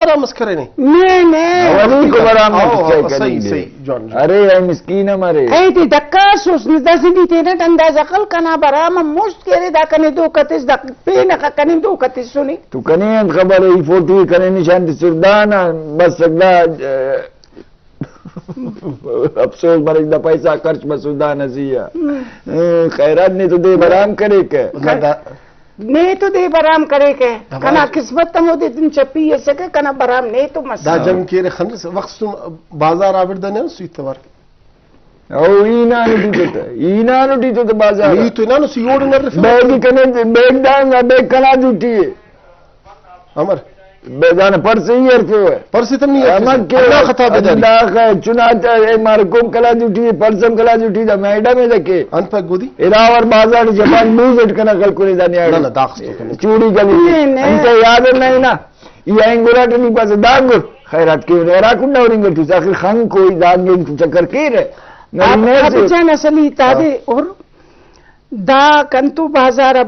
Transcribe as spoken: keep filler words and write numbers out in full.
برام اس کرینے۔ نے، نے۔ اولیکو برام او، اس او، کننگ صحیح، دے۔ صحیح، جوان، جوان۔ ارے، اے مسکین ہم ارے۔ اے تے دکاسوس، داسہ نی تینٹ اندازہ خل، کنا برام ہم مست کہ ارے، دا کنے دھوکہ تس، دا پین اخہ کنے دھوکہ تسنے۔ تو کنے انت خبر ءِ، ای فوٹو ءِ کنے نشان تسر، دانا بس دا، افسوس مریک، دا پیسہ خرچ مسر دانا زی آ۔ ہم۔ خیرات نے تو دے برام کریکہ۔ نہ، دا نے تو دے برام کریکہ۔ ہماڑے کنا قسمت ہمودے دن چپی اسکہ، کنا برام نے تو مس۔ دا جنگ کیرے خنس وخت تم بازار آ بڑدہ نے سوئی توار۔ او ای نانو ٹی تو تہ، ای نانو ٹی تو تہ بازار۔ ای تو نانو سی اوڑ نرفہ۔ بیگ کنے، بیگ دانگا، بیگ کنا دوٹی ءِ۔ امر۔ بے دانا پرس ای ہرفیوہ۔ پرس تم نہیں ہرفیسہ۔ امر کہ اللہ خطا بداری۔ اللہ خیر، چناتا اے مار قوم کلا دوٹی ءِ، پرس ہم کلا دوٹی دا میڈم ءِ دا کہ۔ انت پہ گودی۔ اراور بازار جپان بوز اٹ کنا کل کنے دا نیاڑی۔ نہ، نہ، داخس تو کنے۔ چوڑی گلی۔ نہیں، نہیں۔ انت یاد نہیں نا۔ ای آئین گڑاٹ نی پاسہ دانگ خیرات کیوہ، ہرا کنڈا ہرنگ ٹوس، آخر خنک کوئی دانگ تو چکر کیرہ۔ نہ آپ، نے آپ سے جان اصلی تادے ہاں۔ اور دا کنتو بازار آ